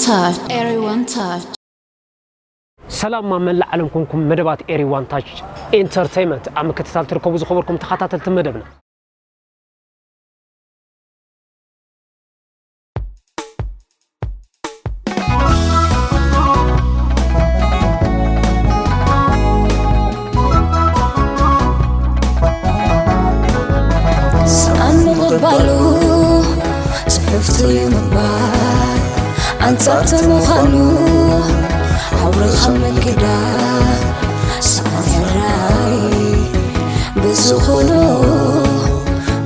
Touch. Area One Touch. ሰላም ኣብ መላእ ዓለም ኮንኩም መደባት ኤሪ ዋን ታች ኢንተርተይመንት ኣብ ምክትታል ትርከቡ ዝኸበርኩም ተኸታተልቲ መደብና። ስኣን ምቕባሉ ጽሑፍቱ እዩ ምባል ኣንጻርቲ ምዃኑ ኣውርኻ ምክዳን ስኣን ሕራይ ብዝኾኖ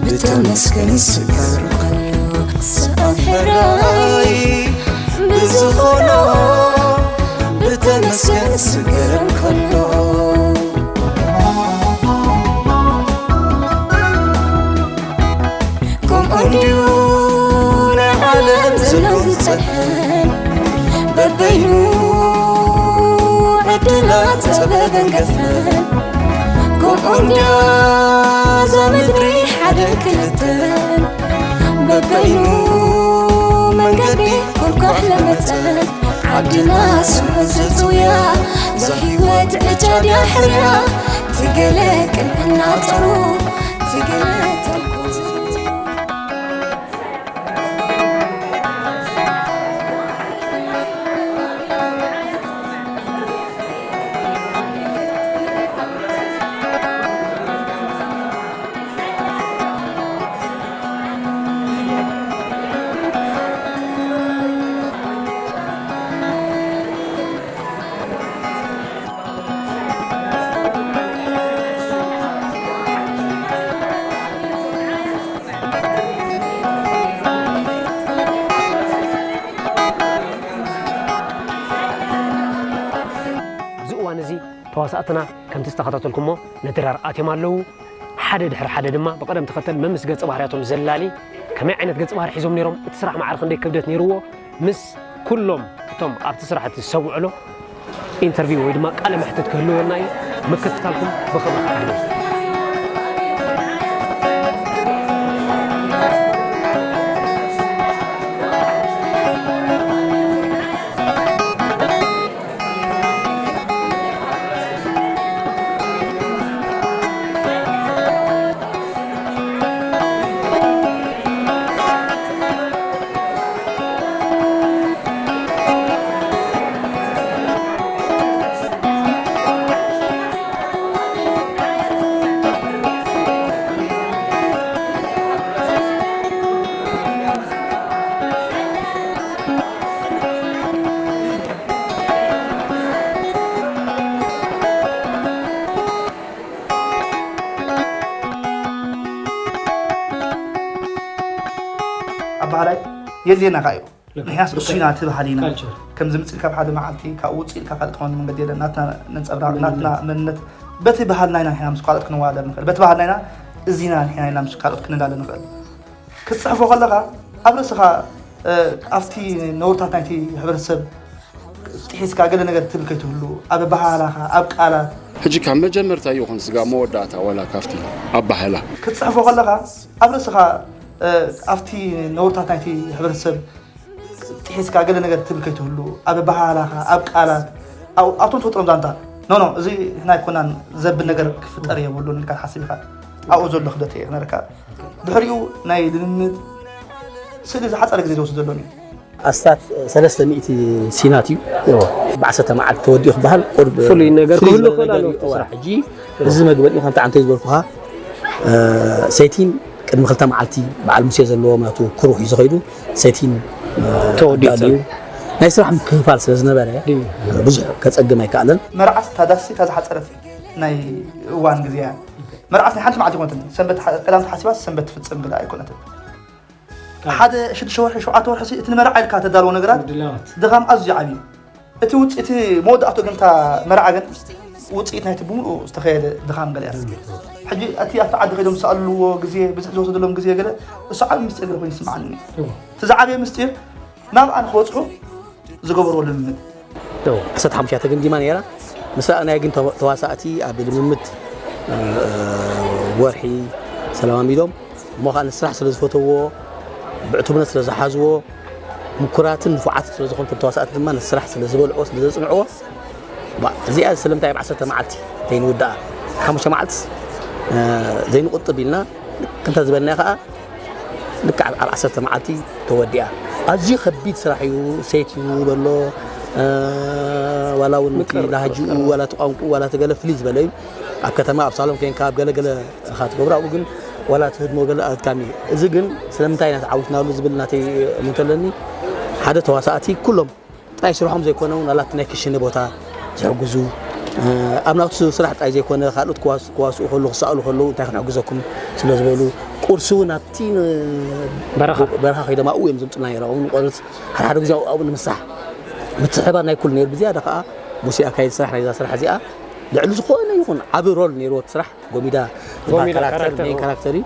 ብተመስገን ስገር ከሎ ስኣን ሕራይ ብዝኾኖ ብተመስገን ስገር ከሎ ከምኡ እንድዩ ናይ ዓለም ዘሎ ዝጸንሐን በበይኑ ዕድላት ጸበበን ገፈን ከምኡ እንድያ እዛ ምድሪ ሓደን ክልተን በበይኑ መንገዲ ኮልኳሕ ለመጸን ዓድና ስሙ ዘጽውያ እዛ ህይወት ዕጫ ድያ ሕርያ ትገለ ቅንዕና ጸሩ ትገለ ተንኮል ኣብዚ እዋን እዚ ተዋሳእትና ከምቲ ዝተኸታተልኩሞ ንድራር ኣትዮም ኣለዉ። ሓደ ድሕሪ ሓደ ድማ ብቐደም ተኸተል መምስ ገጸ ባህርያቶም ዘላሊ ከመይ ዓይነት ገጸ ባህሪ ሒዞም ነይሮም፣ እቲ ስራሕ ማዕረ ክንደይ ክብደት ነይርዎ፣ ምስ ኩሎም እቶም ኣብቲ ስራሕ እቲ ዝሰውዕሎ ኢንተርቪው ወይ ድማ ቃለ መሕትት ክህልወና እዩ። ምክትታልኩም ብኽብሪ ክዕድም። ኣባህላይ የድልየና ከኣ እዩ። ምክንያት እሱ ኢና እቲ ባህሊ ኢና። ከም ዝምፅእ ካብ ሓደ መዓልቲ ካብኡ ውፅእ ኢልካ ካልእ ትኾን መንገዲ የለን። ናትና ነንፀብራቕ ናትና መንነት በቲ ባህልና ኢና ንሕና ምስ ካልኦት ክንወዳደር ንኽእል። በቲ ባህልና ኢና እዚና ንሕና ኢና ምስ ካልኦት ክንላለ ንኽእል። ክትፅሕፎ ከለኻ ኣብ ርእስኻ ኣብቲ ነውርታት ናይቲ ሕብረተሰብ ጥሒስካ ገለ ነገር ትብል ከይትህሉ ኣብ ኣበሃህላኻ ኣብ ቃላት ሕጂ ካብ መጀመርታ ይኹን ስጋ መወዳእታ ዋላ ካብቲ ኣባህላ ክትፅሕፎ ከለኻ ኣብ ርእስኻ ኣብቲ ነውርታት ናይቲ ሕብረተሰብ ጥሒስካ ገለ ነገር ትብል ከይትህሉ ኣብ ኣበሃህላኻ ኣብ ቃላት ኣብቶም ትፈጥሮም ዛንታ ኖኖ እዚ ናይ ኮናን ዘብል ነገር ክፍጠር የብሉን ኢልካ ትሓስብ ኢኻ ኣብኡ ዘሎ ክብደት እየ ክነረካ ድሕሪኡ ናይ ልምምድ ስእሊ ዝሓፀረ ግዜ ዝወስድ ዘሎኒ ኣስታት ሰለስተ ሚእቲ ሲናት እዩ ብዓሰርተ መዓልቲ ተወዲኡ ክበሃል ቁርብ ፍሉይ ነገር ፍሉይ ክህሉ ዝበለ ክእል ነገር ኣለዎ እዩ። እቲ ስራሕ። ሕጂ እዚ መግበጢ ከምቲ ዓንተ ዝበልኩኻ ሰይቲን ቅድሚ ክልተ መዓልቲ በዓል ሙሴ ዘለዎ ናቱ ክሩህ እዩ ዝኸይዱ ሰይቲን ተወዲኡ ዳልዩ ናይ ስራሕ ምክፍፋል ስለ ዝነበረ ብዙሕ ከፀግም ኣይከኣለን መርዓስ ታዳሲ ታዝሓፀረት ናይ እዋን ግዜ እያ መርዓስ ናይ ሓንቲ መዓልቲ ይኮነትን ሰንበት ቀዳም ተሓሲባስ ሰንበት ትፍፅም ግዳ ኣይኮነትን ሓደ ሽዱሽተ ወርሒ ሸውዓተ ወርሒ እቲ ንመርዓ ኢልካ ተዳልዎ ነገራት ድኻም ኣዝዩ ዓብዩ እቲ ውፅኢት መወዳእቶ ግን እታ መርዓ ግን ውፅኢት ናይቲ ብምሉኡ ዝተኸየደ ድኻም ገለ እያ ሕጂ እቲ ኣብቲ ዓዲ ከይዶም ዝሰኣልዎ ግዜ ብዝሕ ዝወሰደሎም ግዜ ገለ እሱ ዓብዪ ምስጢር ገለ ኮይኑ ይስምዓኒ እቲ ዝዓበየ ምስጢር ናብኣ ንክበፅሑ ዝገበርዎ ልምምድ ዓሰርተ ሓሙሽተ ተገምጊማ ነይራ ምስ ረኣናዮ ግን ተዋሳእቲ ኣብ ልምምድ ወርሒ ሰለማሚዶም እሞ ከዓ ንስራሕ ስለ ዝፈተዎ ብዕቱብነት ስለ ዝሓዝዎ ምኩራትን ንፉዓትን ስለ ዝኾኑ፣ እቶም ተዋሳእቲ ድማ ነቲ ስራሕ ስለ ዝበልዕዎ፣ ስለ ዘጽንዕዎ፣ ባ-፣ እዚኣ ስለምንታይ ኣብ ዓሰርተ መዓልቲ ዘይንውድኣ? ሓሙሽተ መዓልትስ፣ እ፣ ዘይንቑጥብ ኢልና፣ ከምታ ዝበልናዮ ከኣ፣ ልክዕ ኣብ፣ ኣብ ዓሰርተ መዓልቲ ተወዲኣ። ኣዝዩ ከቢድ ስራሕ እዩ። ሴት እዩ በሎ፣ እ፣ ዋላ እውን እቲ ምቅርብ ላህጅኡ፣ ዋላ እቲ ቋንቋኡ፣ ዋላ እቲ ገለ ፍልይ ዝበለ እዩ። ኣብ ከተማ፣ ኣብ ሳሎን ኮይንካ ኣብ ገለ ገለ ኢኻ ትገብሮ፣ ኣብኡ ግን ዋላ እቲ ህድሞ ገለ ኣድካሚ እዩ። እዚ ግን ስለምንታይ ኢና ተዓዊትናሉ ዝብል ናተይ እምንቶ ኣለኒ። ሓደ ተዋሳእቲ ኩሎም ጥራይ ስርሖም ዘይኮነ እውን፣ ዋላ እቲ ናይ ክሽነ ቦታ ዝሕግዙ፣ እ፣ ኣብ ናቱ ስራሕ ጥራይ ዘይኮነ፣ ካልኦት ክዋስ-፣ ክዋስኡ ከለዉ፣ ክሰኣሉ ከለዉ፣ እንታይ ክንሕግዘኩም ስለ ዝበሉ፣ ቁርሲ እውን ኣብቲ ን-፣ በረኻ። በረኻ ከይዶም ኣብኡ እዮም ዘምጹልና ነይሮም። ንቆርስ ሓደ ሓደ ግዜ ኣብኡ፣ ኣብኡ ንምሳሕ ምትሕብባር ናይ ኩሉ ነይሩ። ብዝያዳ ከኣ ሙሴ ኣካይዲ ስራሕ ናይዛ ስራሕ እዚኣ ልዕሊ ዝኾነ ይኹን ዓቢ ሮል ነይርዎ እቲ ስራሕ። ጎሚዳ ዝበሃል ጎሚዳ ካራክተር፣ ካራክተር፣ ሜን ካራክተር እዩ።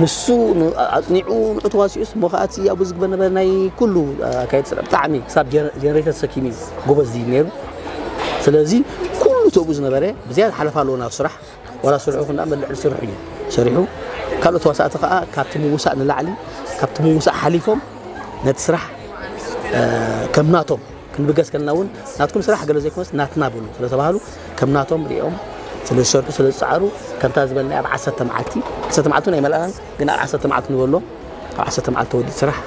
ንሱ ን-፣ ኣጽኒዑ ንዑ ተዋሲኡስ እሞ ከኣ እቲ ኣብኡ ዝግበር ነበረ ናይ ኩሉ ኣካየዲ ስራሕ ብጣዕሚ ክሳብ ጀነ-፣ ጀነሬተር ተሰኪሙ እዩ ጎበዝ እዩ ነይሩ። ስለዚ ኩሉ ተብኡ ዝነበረ ብዝያዳ ሓለፋ ኣለዎ ናብ ስራሕ። ዋላ ስርሑ ይኹን ደኣ መልዕሊ ስርሑ እዩ ሰሪሑ። ካልኦት ተዋሳእቲ ከኣ ካብቲ ምውሳእ ንላዕሊ፣ ካብቲ ምውሳእ ሓሊፎም ነቲ ስራሕ፣ እ፣ ከም ናቶም ክንብገስ ከለና እውን ናትኩም ስራሕ ገለ ዘይኮነስ ናትና በሉ ስለ ተባህሉ፣ ከም ናቶም ሪኦም ስለ ዝሰርሑ፣ ስለ ዝጸዓሩ፣ ከምታ ዝበልናያ ኣብ ዓሰርተ መዓልቲ፣ ዓሰርተ መዓልቲ እውን ኣይመልኣናን፣ ግን ኣብ ዓሰርተ መዓልቲ ንበሎ፣ ኣብ ዓሰርተ መዓልቲ ተወዲኡ ስራሕ፣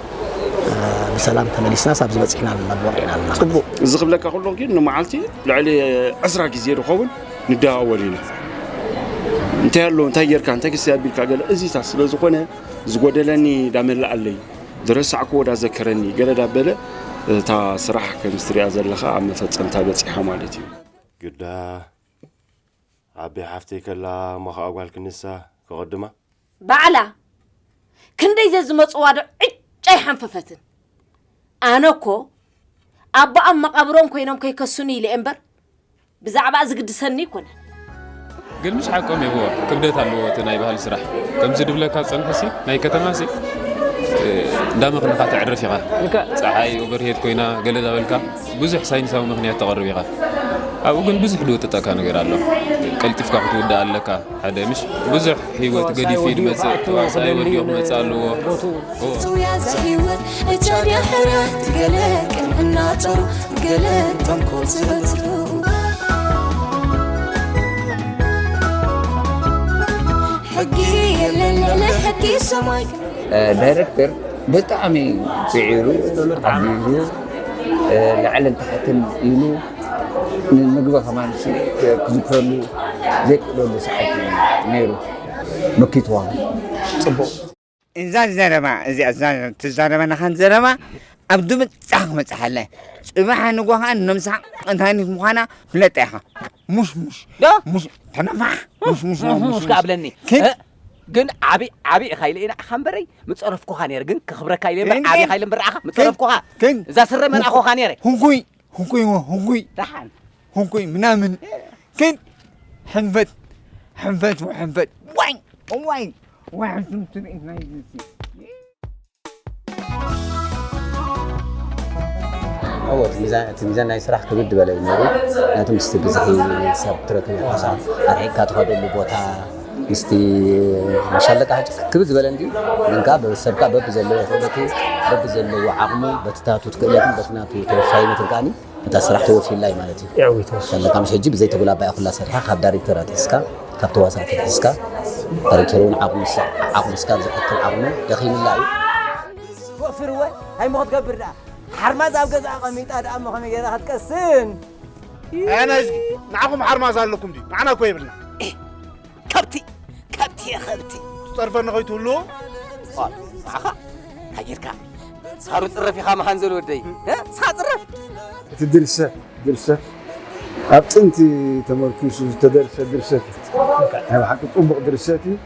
እ፣ ብሰላም ተመሊስናስ ኣብዚ በጺሕና ኣለና፣ ኣብዚ በቒዕና ኣለና። ጽቡቕ። እዚ ክብለካ ከለኹ ግን ንመዓልቲ ልዕሊ ዕስራ ግዜ ዝኸውን ንደዋወል ኢና። እንታይ ኣሎ፣ እንታይ ጌርካ፣ እንታይ ክስቲ ኣቢልካ ገለ እዚታት ስለ ዝኾነ ዝጎደለኒ ዳመላኣለይ፣ ዝረሳዕክዎ ዳዘከረኒ ገለ ዳበለ፣ እታ ስራሕ ከምዚ ትሪኣ ዘለኻ ኣብ መፈጸምታ በጺሓ ማለት እዩ። ግዳ ዓቢ ሓፍተይ ከላ እሞ ኸኣ ጓል ክንሳ ክቕድማ? ባዕላ ክንደይ ዘዝመጽዋ ዶ ዕጫ ኣይሓንፈፈትን። ኣነ እኮ ኣቦኣም መቓብሮም ኮይኖም ከይከሱኒ ኢለ እየ እምበር ብዛዕባ ዝግድሰኒ ኣይኮነን። ግን ምሽ ሓቆም እየ፣ እዎ፣ ክብደት ኣለዎ እቲ ናይ ባህሊ ስራሕ። ከምዚ ድብለካ ዝጸንሐሲ፣ ናይ ከተማሲ፣ እ፣ እንዳ መኽንኻ ተዕርፍ ኢኻ። ልክዕ። ጸሓይ ኦቨርሄድ ኮይና፣ ገለ ዳበልካ፣ ብዙሕ ሳይንሳዊ ምኽንያት ተቕርብ ኢኻ። ኣብኡ ግን ብዙሕ ድውጥጠካ ነገር ኣሎ። ቀልጢፍካ ክትውዳእ ኣለካ። ሓደ ምሽ ብዙሕ ህይወት ተዋሳኢ ገዲፉ እዩ ወዲኡ ዝመጽእ፣ ክኣቱ ተዋሳኢ ክደሊ ወዲኡ ክመጽእ ኣለዎ። ቦትኡ። እዎ። ጽውያ ዘይህይወት እጃድያ ሕረት ገለ ቅንዕና ጸሩ ገለ ተንኮል ዝበትሩ። ሕጊ የለን ልዕሊ ሕጊ ሰማይ። እ፣ ዳይረክተር ብጣዕሚ ጽዒሩ፣ ሓጊዙ፣ እ፣ ላዕልን ታሕትን ኢሉ ንምግቢ ከማን ሲ-፣ ክዝክረሉ ዘይክእለሉ ሰዓት እዩ ነይሩ። መኪትዋ። ጽቡቕ። እዛ ዘረባ እዚኣ፣ እዛ ትዛረበና ኻን ዘረባ ኣብ ድምጻ ክመጽሓለ። ጽባሕ ንግሆ ኸኣ ነምሳ እንታይ ምዃና ፍለጥ ኢኻ። ሙሽ ሙሽ። ዶ? ሙሽ ተነፋሕ። ሙሽ ሙሽ ሙሽ ሙሽ ሙሽ ሙሽ። ከኣ ብለኒ። ኪድ። እ? ግን ዓቢ፣ ዓቢ ኢኻ ኢለ ኢና ኢኻ እምበረይ፣ ምጸረፍኩኻ ነይረ። ግን ክኽብረካ ኢለ እምበር፣ ኪን፣ ዓቢ ኪን። ኢኻ ኢለ እምበር፣ ዓኻ ኪን፣ ምጸረፍኩኻ። ኪን። እዛ ስረ መልኣኹኻ ነይረ። ሁንኩይ፣ ሁንኩይ፣ ሁንኩይ። ደሓን። ሁንኩይ ምናምን። ኪን። ሕንፈት፣ ሕንፈት፣ ወሕንፈት። ዋይ፣ ዋይ፣ ዋይ፣ ሕሱም ትርኢት ናይ ዝሲ። እዎ፣ እቲ ሚዛን፣ እቲ ሚዛን ናይ ስራሕ ክብድ ዝበለ እዩ ነይሩ። ምክንያቱ ምስቲ ብዝሒ ሰብ ትረክብ ኢኻ፣ ኣርሒቕካ ትኸደሉ ቦታ፣ ምስቲ መሻለቃ ሕጂ ክብድ ዝበለ እንድዩ። ግን ከኣ በ-፣ ሰብ ከኣ በብዘለዎ ክእለቱ፣ በብዘለዎ ዓቕሙ፣ በቲ ናቱ ክእለትን በቲ ናቱ ተወፋይነትን ከኣኒ እታ ስራሕ ተወፊላ እዩ ማለት እዩ። የዕዊ ተወፊላ። ከለካ ምሽ ሕጂ ብዘይ ተጉላባይ ኩላ ሰሪሓ፣ ካብ ዳይሬክተር ኣትሒዝካ፣ ካብ ተዋሳእቲ ኣትሒዝካ፣ ዳይሬክተር እውን ዓቕሙ ስ-፣ ዓቕሙ እስካብ ዝኣክል ዓቕሙ ደኺምላ እዩ። ወፍርወ፣ እንታይ እሞ ክትገብር ደኣ? ሓርማዝ ኣብ ገዛ ኣቐሚጣ ደኣ እሞ ከመይ ገይራ ክትቀስን? ኣያና ህዝቢ፣ ንዓኹም ሓርማዝ ኣለኩም ድዩ? ንዓና እኮ የብልና። ከብቲ፣ ከብቲ እየ፣ ከብቲ። ትጸርፈኒ ከይትህልዎ? ዋ፣ ንዓኻ እንታይ ጌርካ? ሳሩ ጽረፍ ኢኻ መሃንዘል ወደይ። እ? ንስኻ ጽረፍ። እቲ ድርሰት፣ ድርሰት ኣብ ጥንቲ ተመርኪሱ ዝተደርሰ ድርሰት እዩ። ናይ ብሓቂ ጽቡቕ ድርሰት እዩ።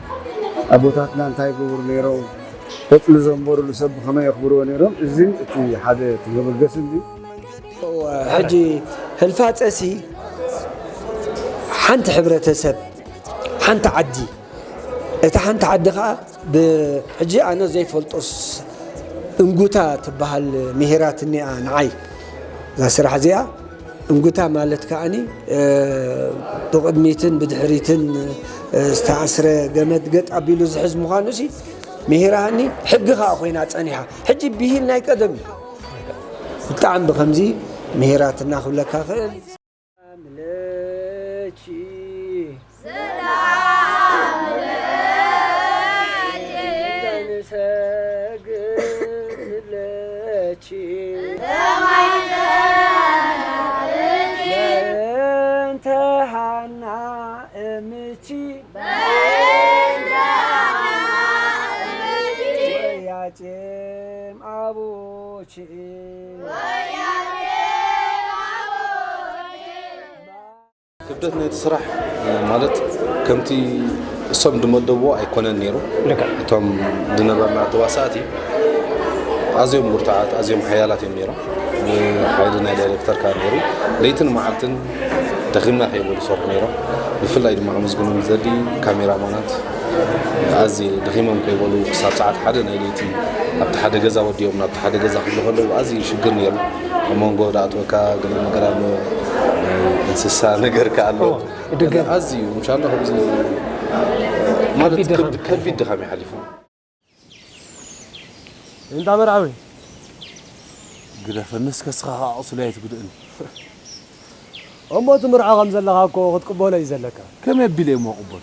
ኣቦታትና እንታይ ይገብሩ ነይሮም? ቆጽሊ ዘንበሩሉ ሰብ ብኸመይ የኽብርዎ ነይሮም? እዚ እቲ ሓደ እቲ መበገሲ እንድዩ። እወ፣ ሕጂ ህልፋጸሲ ሓንቲ ሕብረተሰብ፣ ሓንቲ ዓዲ፣ እታ ሓንቲ ዓዲ ኸኣ ብ-፣ ሕጂ ኣነ ዘይፈልጦስ እንጉታ ትበሃል ምሂራትኒ እያ ንዓይ እዛ ስራሕ እዚኣ። እንጉታ ማለት ከኣኒ፣ እ፣ ብቕድሚትን ብድሕሪትን፣ እ፣ ዝተኣስረ ገመድ ገጥ ኣቢሉ ዝሕዝ ምዃኑሲ ምሂራኒ ሕጊ ኸኣ ኮይና ጸኒሓ። ሕጂ ብሂል ናይ ቀደም እዩ። ብጣዕሚ ብኸምዚ ምሂራትና ክብለካ ኽእል። ኣምለኪ ሰላም ለኪ ሰላም ለኪ በእንተ ሃና እምኪ ወያቄም ኣቡኪ። ክብደት ናይቲ ስራሕ ማለት ከምቲ እሶም ዝመደብዎ ኣይኮነን ነይሩ። ልክዕ። እቶም ዝነበርና ተዋሳእቲ ኣዝዮም ብርቱዓት፣ ኣዝዮም ሓያላት እዮም ነይሮም። ሓይሊ ናይ ዳይሬክተር ከኣ ነይሩ። ለይትን መዓልትን ደኺምና ከይበሉ ይሰርሑ ነይሮም። ብፍላይ ድማ ከመስግኖም ዝደሊ ካሜራማናት ኣዝየ ደኺሞም ከይበሉ ክሳብ ሰዓት ሓደ ናይ ለይቲ ኣብቲ ሓደ ገዛ ወዲኦም ናብቲ ሓደ ገዛ ክብሉ ከለዉ ኣዝዩ ሽግር ነይሩ። ኣብ መንጎ ዝኣትወካ ገለ ነገር ኣሎ፣ ናይ እንስሳ ነገር ከኣ ኣሎ። ኦ፣ ድገም። ኣዝዩ እንሻላ ከምዚ ማለት ከቢድ ድኻም ከቢድ፣ ከቢድ ድኻም ይሓሊፉ። እንዳ መርዓዊ ግደፈኒ እስከ፣ እስኻ ኸዓ ቁስለይ ኣይትጉድእኒ። እሞ እቲ ምርዖ ከም ዘለኻ እኮ ክትቅበሎ እዩ ዘለካ። ከመይ ኣቢለ እሞ ክቕበሎ?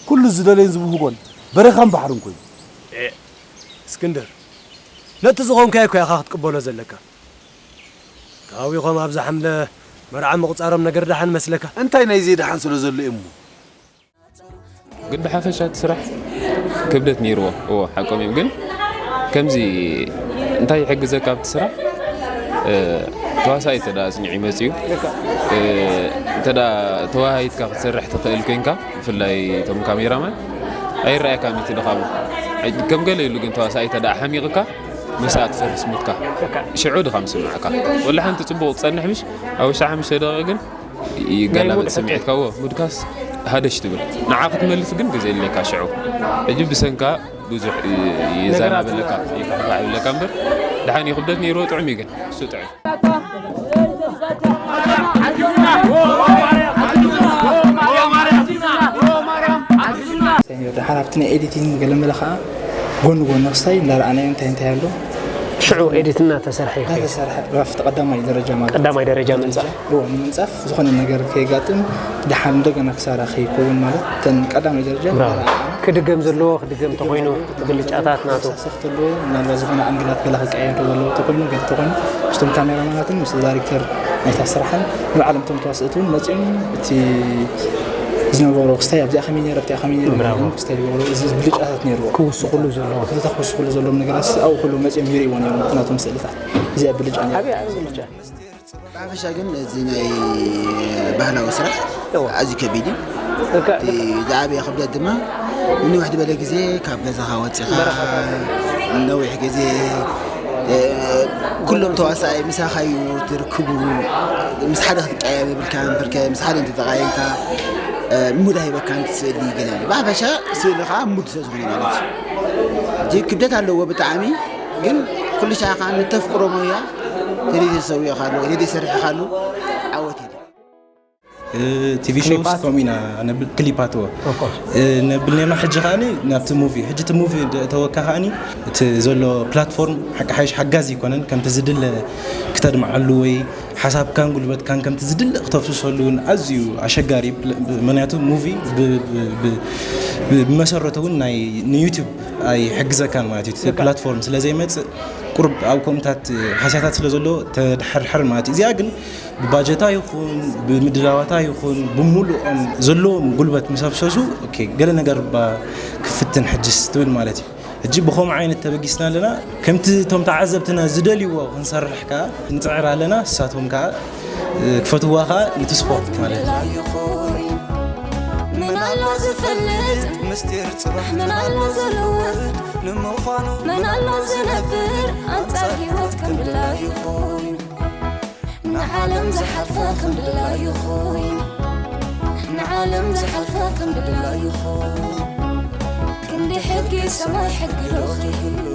ኩሉ ዝደለዮን ዝብህጎን በረኻን ባሕርን ኮይኑ። ኤ፣ እስክንድር፣ ነቲ ዝኾንካዮ እኮ ኢኻ ክትቅበሎ ዘለካ። ተሃዊኾም ኣብዛ ሓምለ መርዓ ምቑጻሮም ነገር ደሓን መስለካ? እንታይ ናይ ዘይደሓን ስለ ዘሎ እሞ? ግን ብሓፈሻ እቲ ስራሕ ክብደት ነይርዎ። እዎ፣ ሓቆም እዮም። ግን ከምዚ እንታይ ይሕግዘካ ኣብቲ ስራሕ? እ፣ ተዋሳኣይ እንተ ደኣ ኣጽኒዑ ይመጽእ እዩ። እ፣ እንተ ደኣ ተወሃሂድካ ክትሰርሕ ትኽእል ኮይንካ፣ ብፍላይ እቶም ካሜራማን ኣይረኣየካን እቲ ድኻሙ። ከም ገለ ኢሉ ግን ተዋሳኣይ እንተ ደኣ ሓሚቕካ፣ ምስኣ ትፈርስ ሙድካ። ሽዑ ድኻም ስምዓካ። ወላ ሓንቲ ጽቡቕ ትጸንሕ ምሽ፣ ኣብ ውሽጢ ሓሙሽተ ደቂቕ ግን ይገላበጥ ናይ ሙድ ስምዒትካ። እዎ፣ ሙድካስ ሃደሽ ትብል። ንዓ ክትመልስ ግን ግዜ የድልየካ ሽዑ። ሕጂ ብሰንካ ብዙሕ ይ-፣ ይዛናበለካ፣ ይፋሕፋሕ ይብለካ እምበር፣ ደሓን እዩ። ክብደት ነይርዎ፣ ጥዑም እዩ ግን። እሱ ጥዑም። ደሓር ኣብቲ ናይ ኤዲቲንግ ገለ መለ ከዓ ጎኒ ጎኒ ክስታይ እንዳረኣናዮ እንታይ እንታይ ኣሎ ሽዑ ኤዲት እናተሰርሐ ይኸይድ። እናተሰርሐ ራፍቲ ቀዳማይ ደረጃ ማለት እዩ። ቀዳማይ ደረጃ ምንጻፍ። እዎ፣ ንምንጻፍ ዝኾነ ነገር ከየጋጥም ደሓር እንደገና ክሳራ ከይከውን ማለት እተን ቀዳማይ ደረጃ ብራቮ። እንዳረኣና ክድገም ዘለዎ ክድገም ተኾይኑ፣ ክድገም ዘለዎ ክድገም ብልጫታት ተኾይኑ፣ ናቱ። ክሳሰር ተሎ ምናልባት ዝኾነ ኣንግላት ገለ ክቀየር ዘለዎ ተኾይኑ፣ ገለ ተኾይኑ፣ ምስቶም ካሜራማናትን ምስ ዳይሬክተር ናይታ ስራሕን ንባዕሎም እቶም ተዋስእቲ እውን መጺኦም እቲ ዝነበሮ ክስታይ ኣብዚኣ ከመይ ነይራ፣ ኣብቲኣ ከመይ ነይራ ብራቮ። ኢሎም ክስታይ ይገብሩ። እዚ ብልጫታት ነይርዎ። ክውስኹሉ ዘለዎም። እታ ክውስኹሉ ዘለዎም ነገራት ኣብኡ ኩሉ መጺኦም ይርእይዎ ነይሮም፣ ናቶም ስእልታት። እዚኣ ብልጫ ነይራ። ዓብዪ፣ ዓብዪ ብልጫ። ብሓፈሻ ግን እዚ ናይ ባህላዊ ስራሕ እዎ። ኣዝዩ ከቢድ እዩ። እካ-፣ እቲ ዝዓበየ ክብደት ድማ ንንውሕ ዝበለ ግዜ ካብ ገዛኻ ወፂኻ በረኻ። ነዊሕ ግዜ፣ እ፣ ኩሎም ተዋሳኣይ ምሳኻ እዩ ትርክቡ። ምስ ሓደ ክትቀያየም የብልካን፣ ብርከ ምስ ሓደ እንተተቓየምካ፣ እ፣ ሙድ ኣይበካን እቲ ስእሊ ገለ። ብሓፈሻ ስእሊ ከዓ ሙድ ስለ ዝኾነ ማለት እዩ። እቲ ክብደት ኣለዎ ብጣዕሚ፣ ግን ኩሉ ሻዕ ከዓ ንተፍቅሮ ሞያ ተደይ ተሰዊእኻሉ፣ ተደይ ሰሪሕኻሉ ዓወት የለን። እ፣ ቲቪ ሾውስ ክሊፓት? ከምኡ ኢና ነብል፣ ክሊፓት እዎ። ኦፍኮርስ። እ፣ ነብል ኔርና። ሕጂ ከኣኒ ናብቲ ሙቪ፣ ሕጂ እቲ ሙቪ እንደ እተወካ ከኣኒ እቲ ዘሎ ፕላትፎርም ሓቂ ሓይሽ ሓጋዚ ኣይኮነን፣ ከምቲ ዝድለ ክተድምዓሉ ወይ ሓሳብካን ጉልበትካን ከምቲ ዝድለ ክተፍስሰሉ እውን ኣዝዩ ኣሸጋሪ እዩ። ምኽንያቱ ሙቪ ብ-፣ ብ-፣ ብ-፣ ብ-፣ ብመሰረቱ እውን ናይ ንዩቱብ ኣይሕግዘካን ማለት እዩ። እቲ ልክዕ። ፕላትፎርም ስለ ዘይመጽእ ቁርብ ኣብ ከምታት ሃስያታት ስለ ዘሎ ተድሐርሐር ማለት እዩ። እዚኣ ግን ብባጀታ ይኹን ብምድላዋታ ይኹን ብምሉኦም ዘለዎም ጉልበት ምስ ኣፍሰሱ፣ ኦኬ፣ ገለ ነገር እባ ክፍትን ሕጅስ ትብል ማለት እዩ። ሕጂ ብኸምኡ ዓይነት ተበጊስና ኣለና። ከምቲ እቶም ተዓዘብትና ዝደልይዎ ክንሰርሕ ከኣ ንጽዕር ኣለና። ንሳቶም ከኣ፣ እ፣ ክፈትዋ ከኣ ነቲ ስፖርት ማለት እዩ። ምን ኣሎ ዝፈልጥ ምስጢር ጽባሕ ምን ኣሎ ዝልውጥ ንምዃኑ ምን ኣሎ ዝነብር ኣንጻር ህይወት ከም ድላዩ ኮይኑ ንዓለም ዝሓልፋ ከም ድላዩ ኮይኑ ንዓለም ዝሓልፋ ከም ድላዩ ኮይኑ ክንዲ ሕጊ ሰማይ ሕጊ ዶ ከይህሉ